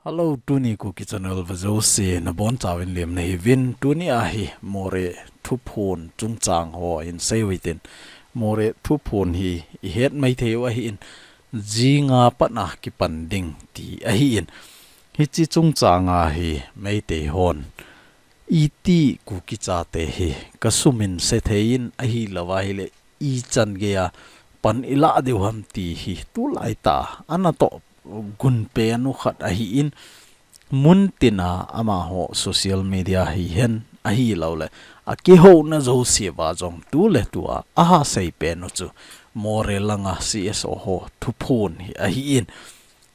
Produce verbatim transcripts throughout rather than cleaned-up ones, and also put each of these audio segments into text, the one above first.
Hello, tuni Kuki Channel vejouse nabonchauvin lemna hiuvin. Tuni ahi Moreh thuphon chungchang ho hin seiu hitin. Moreh thuphon hi ihet maithei u ahin, jinga pat a kipan ding ti ahin. Hiche chungchang ahi Meitei hon iti Kuki chate hi kasumin sethei in, ahilouva ahile ichan geiya pan ilah diu ham ti hi tulai tah a natoh gunpen u khat ahin, muntina amaho social media hihen ahilouleh akihouna jouse uva jong tuletua ahasei pen u chu Moreh langa C S O ho thuphon hi ahin.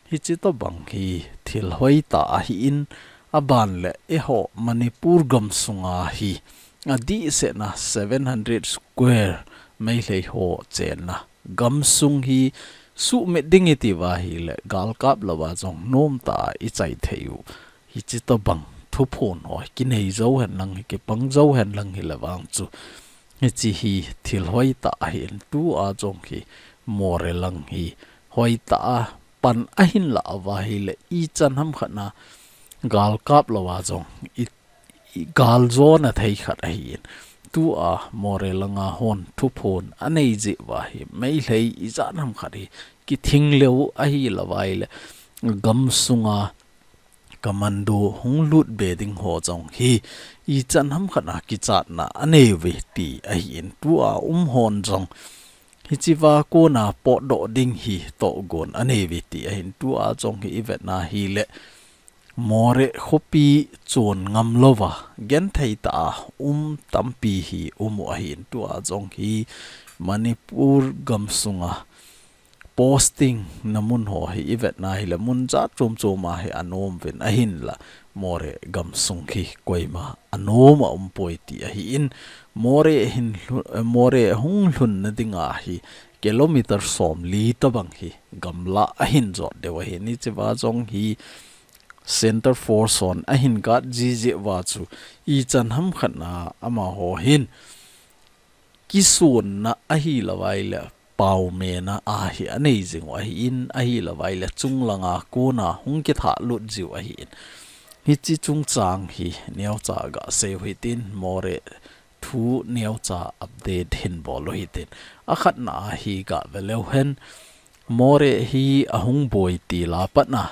Hiche tobang hi thil hoitah ahin, aban le eiho Manipur gamsunga hi adehsetna seven hundred square Meitei ho chenna gamsung hi suhmit ding itiuva ahile galkap louva jong nomtah a ichai thei u. Hiche tobang thuphon ho kinei jou henlang, kipang jou henlang hile vang chu hiche hi thil hoitah ahin, tua jong hi Moreh lang hi hoitah a pan ahin lah uva ahile ichan hamkhat na galkap louva jong i, igaljona thei khat ahin. Tua Moreh langa hon thuphon anei jeh uva hi Meitei ijat hamkhat hi kithing leu ahilouva ahile gamsunga commando hung lut be ding ho jong hi ichan hamkhat a kichatna anei uve ti ahin, tua um hon jong hichea kona potdoh ding hi tohgon anei uve ti ahin, tua jong hi ivetna ahile Moreh khopi chon ngam louva genthei tah a um tampi hi um u ahin, tua jong hi Manipur gamsunga posting na mun ho hi ivetna ahile mun jat chom chom a hi anom uvin ahinla Moreh gamsung hi koima anom a umpoi ti ahin, Moreh hin lhu-, Moreh hung lhunna dinga hi kilometer somli tobang hi gamlah ahin jot diu ahin, hichea jong hi Centre Force hon ahin guard ji jeh uva chu ichan hamkhat na amaho hin kisonna ahilouva ahile paomena ahi anei jing u ahin, ahilouva ahile chunglanga kona hung kithah lut jiu ahin. Hiche chungchang hi neocha gasei u hitin, Moreh thu neocha update hin bol u hitin. Akhatna a hi gave leu hen, Moreh hi ahung boi til a pat na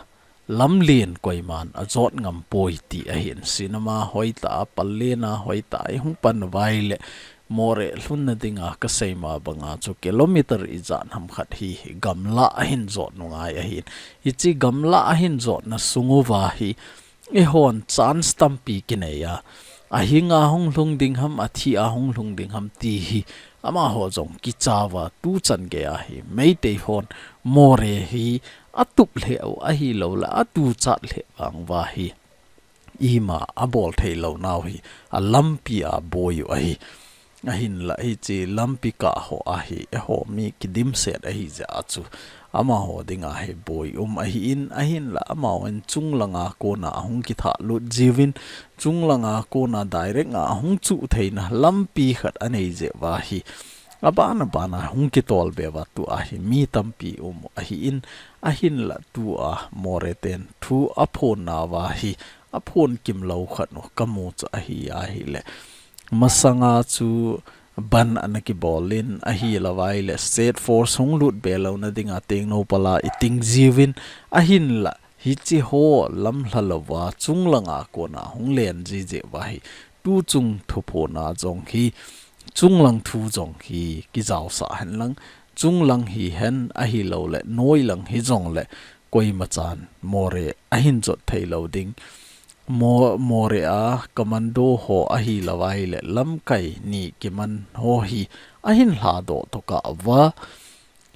lamlen koiman ajot ngam poi ti ahin, cinema hoitah a, pallena hoitah a ihung pan uva ahile Moreh lhunna dinga kasei ma banga chu kilometer ijat hamkhat hi gamlah ahin jot u ngai ahin. Hiche gamlah ahin jotna sung uva hi eihon chance tampi kinei a, ahinga hung lhung ding ham, athi a hung lhung ding ham ti hi amaho jong kicha uva tuchan geiya hi Meitei hon Moreh hi atup lheh u ahilouleh atuchat lheh vang uva hi ima abol thei lou nau hi alampi a boi u ahi. Ahinla hiche lampi kah ho a hi eiho mi kidimset ahi jeh a chu amaho dinga hi boi um ahin, ahinla amahon chunglanga kona ahung kithah lut jiuvin, chunglanga kona direct a ahung chuh theina lampi khat anei jeh uva hi aban aban a hung kitol be uva tua hi mi tampi um u ahin, ahinla tua Moreh ten thu aphon nauva hi aphon kimlou khat u kamu chu ahi ahile, masanga chu ban ana kibol in, ahilouva ahile State Force hung lut be louna dinga Tengnoupal a iting jiuvin, ahinla hiche ho lamlha louva chunglanga kona hung len ji jeh uva hi tuchung thuphon a jong hi chunglang thu jong hi kijaosah henlang, chunglang hihen ahilouleh noilang hijongle koimachan Moreh ahin jot thei lou ding. Mo-, Moreh a commando ho ahilouva ahile lamkai ni kiman ho hi ahin lhadoh tokah uva,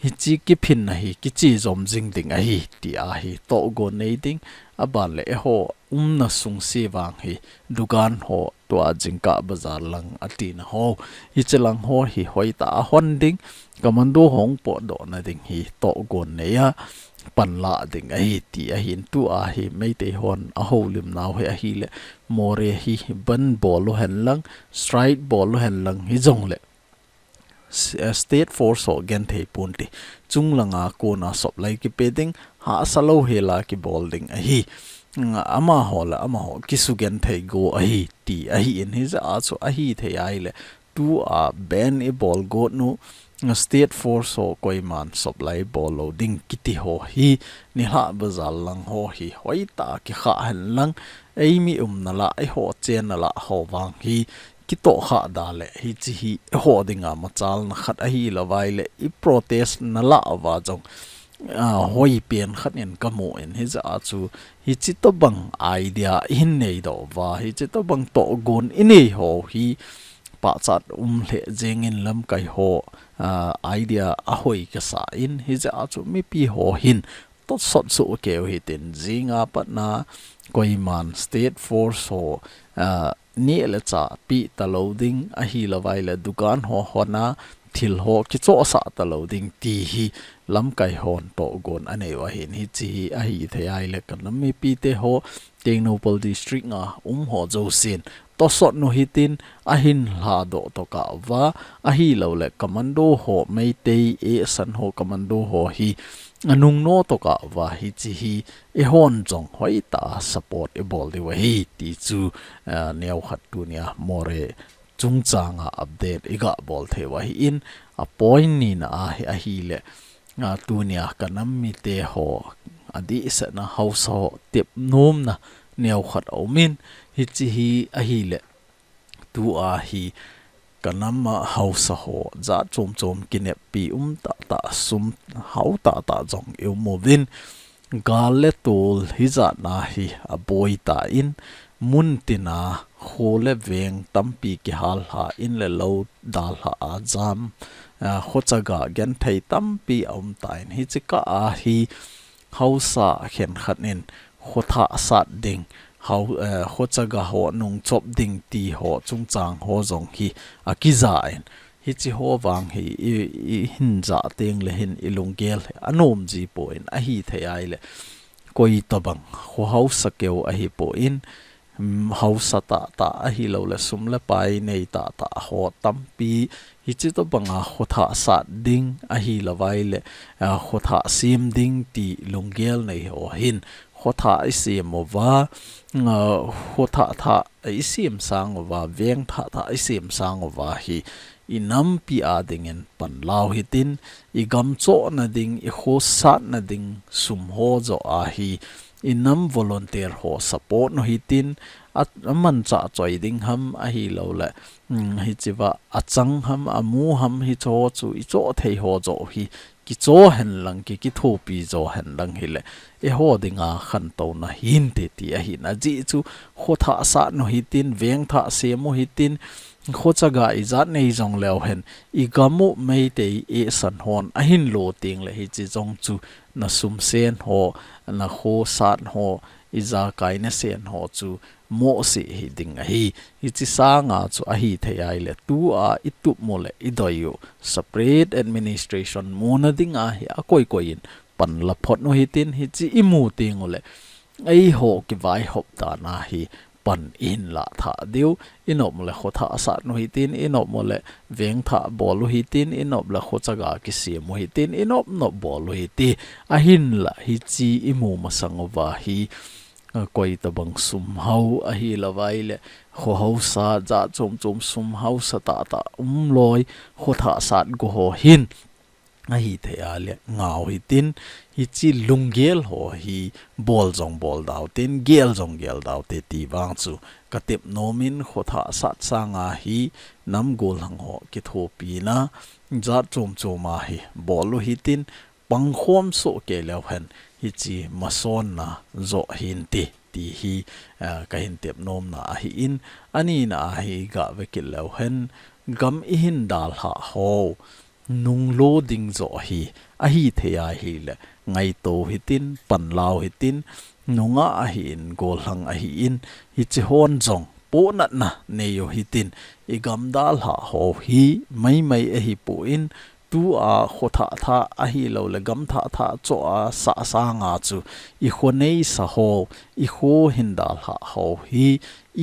hiche kiphinna hi kiche jom jing ding ahi ti ahi tohgon nei ding. Aban le eiho umna sungse vang hi dukan ho tua jingkah bazar lang atina ho, hiche lang ho hi hoitah a hon ding, commando ho hung potdohna ding hi tohgon nei a panla ding ahi ti ahin, tua hi Meitei hon ahoulim nau hi ahile Moreh hi ban bol u henlang, strike bol u henlang hijongle S-, eh, State Force ho genthei ponte. Chunglanga kona supply kipe ding, hahsa louhela kibol ding ahi. Amaho le amaho kisugenthei go ahi ti ahin, hijeh a chu ahithei ahile tua ban ibol got u, State Force ho koiman supply bol lou ding kiti ho hi, nilhah bazar lang ho hi hoitah a kikhah hen lang, eimi umna lah, eiho chenna lah ho vang hi kitohkhah da le, hiche hi eiho dinga machalna khat ahilou vai le, i protest na lah uva jong, a, hoipen khat in kamu in, hijeh a chu hiche tobang idea ihin neidoh uva, hiche tobang tohgon inei ho hi pachat um lheh jengin lamkai ho, a, idea ahoi kasa in, hijeh a chu mipi ho hin tosot soh keu hitin, jinga patna koiman State Force ho, a, neh le chah peh talou ding, ahilou vai le dukan ho hon a thil ho kichohsah talou ding ti hi lamkai hon tohgon anei u ahin, hiche hi ahithei ahile kanam mipite ho, Tengnoupal District a um ho jousen tosot u hitin, ahin lhadoh tokah uva, ahilou le commando ho, Meitei ehsan ho commando ho hi anungno tokah uva, hiche hi eihon jong hoitah a support ibol diu ahi ti chu, a, neokhat tunia Moreh chungchanga update iga bol thei u ahin, a point nina ahi, ahile, a, tunia kanam mite ho, adehsetna haosa ho tepnomna neokhat aumin, hiche hi ahile, tua hi kanam a haosa ho jat chom chom kineppi um tahtah, sum hao tahtah jong i um uvin, gal le tol hijatna hi aboi tan, mun tina kho le veng tampi kihal lha in le lou dalha a jam, a, khochaga genthei tampi aum tan, hiche kah a hi haosa khenkhat in khothah sat ding, hao, eh, khochaga ho nungchop ding ti ho chungchang ho jong hi akijan, hiche ho vang hi i, ihin jah teng le hin ilunggel hi anom jipon, ahithei ahile koi tobang kho haosa keu ahipon, um, haosa tahtah ahilou le sum le pai nei tahtah ho tampi hiche tobanga khothah sat ding ahilou vai le, a, khothah sem ding ti lunggel nei ho hin khothah isem uva, a, khothah thah isem sang uva, veng thah thah isem sang uva hi inampi a dingin panla u hitin, igam chohna ding, ikho satna ding sum ho joh a hi inam volunteer ho support u hitin, a, amanchah choi ding ham ahilou le, um, hichea achang ham, amu ham, hicho chu ichoh thei ho joh hi kichoh hen lang, ki, kithopi joh hen lang hile, eiho dinga khantouna hinte ti ahin, ajeh chu khothah sat u hitin, veng thah sem u hitin, khochaga ijat nei jong leu hen, igam u Meitei ehsan hon ahin lo teng le hiche jong chu na sum sen ho, na kho sat ho, ijakai na sen ho chu mohseh hiding ahi. Hiche sanga chu ahithei ahile tua itup u le idoi u separate administration muna dinga hi akoi koi in panla phot u hitin, hiche imu teng u le eiho kivaihop dan a hi pan ihin lah thah diu, inop u le khothah sat u hitin, inop u le veng thah bol u hitin, inop le khochaga kisem u hitin, inop nop bol u hiti, ahinla hiche imu masang uva hi, a, koi tobang sum hao ahilou vai le kho haosa jat chom chom sum haosa tahtah um loi khothah sat go ho hin ahithei ahile ngau hitin, hiche lunggel ho hi bol jong bol dauvin, gel jong gel dauvin ti vang chu katep nomin, khothah sat sanga hi nam gollhang ho kithopina jat chom chom a hi bol u hitin, pangkhom soh kei leu hen hiche masonna joh hinte ti hi, eh, kahin tep nomna ahin, anina a hi gave kit leu hen gam ihin dalhah ho nunglo ding joh hi ahithei ahile ngaito hitin, panla u hitin, nungah ahin, gollhang ahin, hiche hon jong pohnatna nei u hitin, igam dalhah ho hi maimai ahipon, tua khothah thah ahilou le gam thah thah choh a sah sanga chu ikho neisa ho, ikho hin dalhah ho hi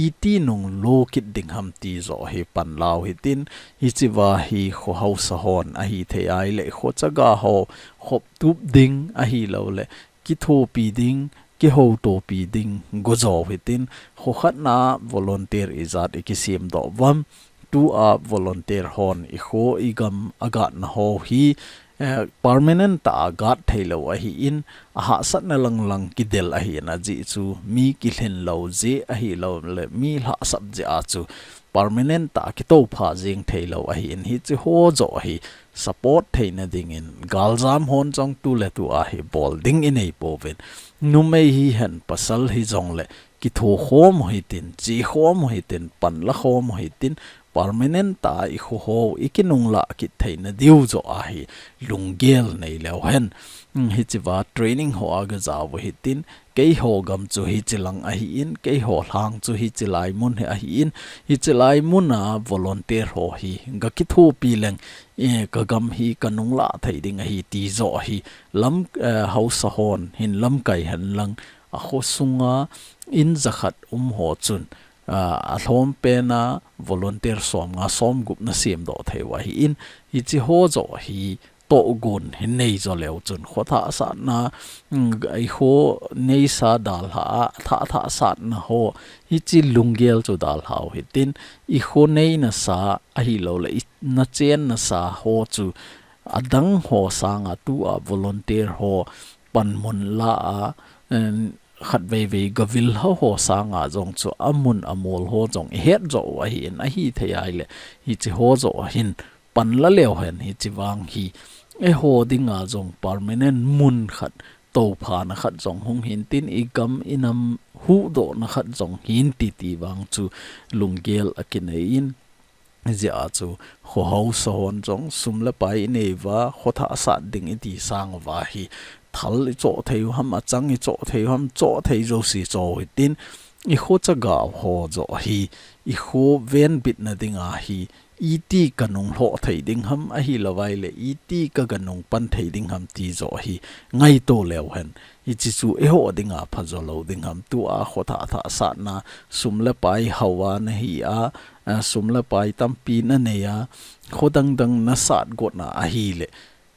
iti nunglo kit ding ham ti joh hi panla u hitin, hichea hi kho haosa hon ahithei ahile khochaga ho khop tup ding ahilou le kithopi ding, kihoutopi ding go jou hitin, kho khatna volunteer ijat i kisem doh uvam, tua volunteer hon i kho i gam a guard na ho hi, eh, permanent tah a guard thei lou ahi in, a hahsatna lang lang kidel ahi in, ajeh chu mi kilhen lou jeh ahi lou le mi lhahsap jeh a chu permanent tah a kitoupha jeng thei lou ahi in, hichi ho joh hi support theina dingin galjam hon jong tu le tu a hi bol ding i nei pouvin. Numei hihen pasal hijongle kitho khom u hitin, che khom u hitin, panla khom u hitin, permanent tah a i kho ho i kinunglah kit theina diu joh a hi lunggel nei leu hen. Hmm, hichi va training ho a ga jao u hitin, keiho gam chu hichi lang ahi in, keiho lhang chu hichi lai mun hi ahi in, hichi lai mun a volunteer ho hi ga kithopi leng, eh, ka gam hi ka nunglah thei ding ahi ti joh hi lam, eh, haosa hon hin lamkai hen lang, a kho sunga in jakhat um ho chun, ah, a lhom pen a volunteer som nga som gup na sem doh thei u ahi in, hichi ho joh hi tohgon hin nei jo leu chun, kho thahsatna, mm, i kho neisa dalha a, thah thahsatna ho, hichi lunggel chu dalha u hitin, i kho neina sa ahi lou le, i na chenna sa ho chu, adang ho sanga tua volunteer ho panmun la a, em, khat vei vei ga vil ho ho sanga jong chu amun amol ho jong i het joh u ahi in, ahi thei ahile, hichi ho joh hin panla leu hen, hichi vang hi eiho dinga jong permanent mun khat, touphana khat jong hung hin tin, i gam i nam huhdohna khat jong hin ti ti vang chu lunggel a kinei in, jeh a chu kho haosa hon jong sum le pai i nei uva, kho thahsat ding i ti sang uva hi, thal i choh thei u ham, achang i choh thei u ham, choh thei jouse choh u hitin, i kho chaga ho joh hi, i kho venbitna dinga hi, iti ka nunglhoh thei ding ham, ahi lou vai le, iti ka ga nungpan thei ding ham ti joh hi ngaito leu hen. Hichi chu eiho dinga pha jo lou ding ham, tua kho thah thahsatna, sum le pai hao a na hi a, a, sum le pai tampi na nei a, kho dang dang na sat got na ahile,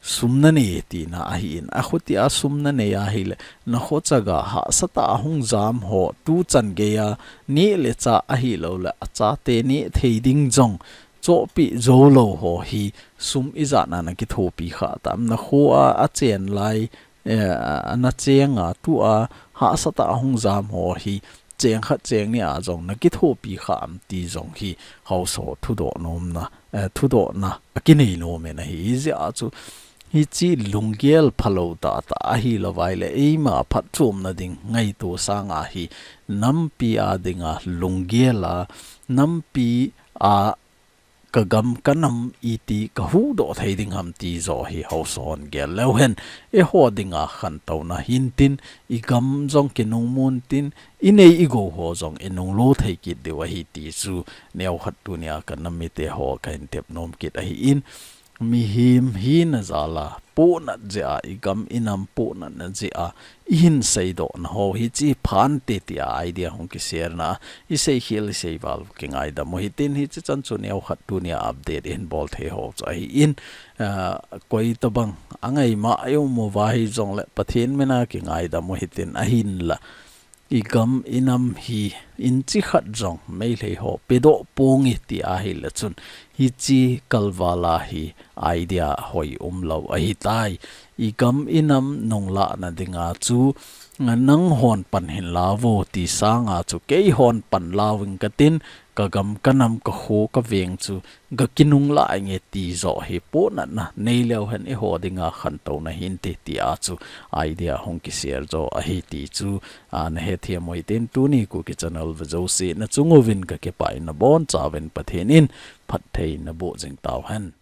sum na nei tina ahi in, a kho tia sum na nei ahile, na kho chaga hahsa tah a hung jam ho, tu chan gei a, neh le chah ahi lou le, a chate neh thei ding jong, chohpeh jou lou ho hi, sum ijat na na kithopi kha tam, na kho a, a chen lai, eh, a na cheng a, tua hahsa tah a hung jam ho hi, cheng khat cheng ni a jong na kithopi kha am ti jong hi haosa thudoh nomna, eh, thudohna a kinei nom in ahi. Hijeh a chu hichi lunggel phalou tah tah ahi lou vai le, eima phatchomna ding ngaito sanga hi nampi a dinga lunggel a, nampi a ka gam ka nam iti ka huhdoh thei ding ham ti joh hi haosa hon gel leu hen. Eiho dinga khantouna hin tin, i gam jong kinungmun tin, i nei i gou ho jong i nunglut thei kit diu ahi ti chu neokhat tunia ka nam mite ho ka hin tep nom kit ahi in, mihem hina jal a, pohnat jeh a, i gam i nam pohnatna jeh a, i hin seidohna ho, hichi phante tia idea hung kishare na, i seikhel i seival kingaidam u hitin, hichi chan chu neokhat tunia update i hin bol thei ho chu ahi in, ah, koi tabang a ngaima i um uva hijongle Pathen mina kingaidam u hitin, ahinla i gam i nam hi inchi khat jong Meitei ho pedoh ponge ti ahile chun, hichi kalval a hi idea hoi umlou ahitai. I gam i nam nunglahna dinga chu, nang hon pan hin lau vo ti sanga chu, kei hon pan lau ing katin, ka gam ka nam ka kho ka veng chu ga kinunglah inge ti joh hi pohnatna nei leu hen, eiho dinga khantouna hinte tia chu idea hung kishare jo ahi ti chu, a, na hethem u hitin, tuni Kuki channel ve jouse na chung uvin ka kipah in, nabonchauvin Pathen in phatthei naboh jing tauhen.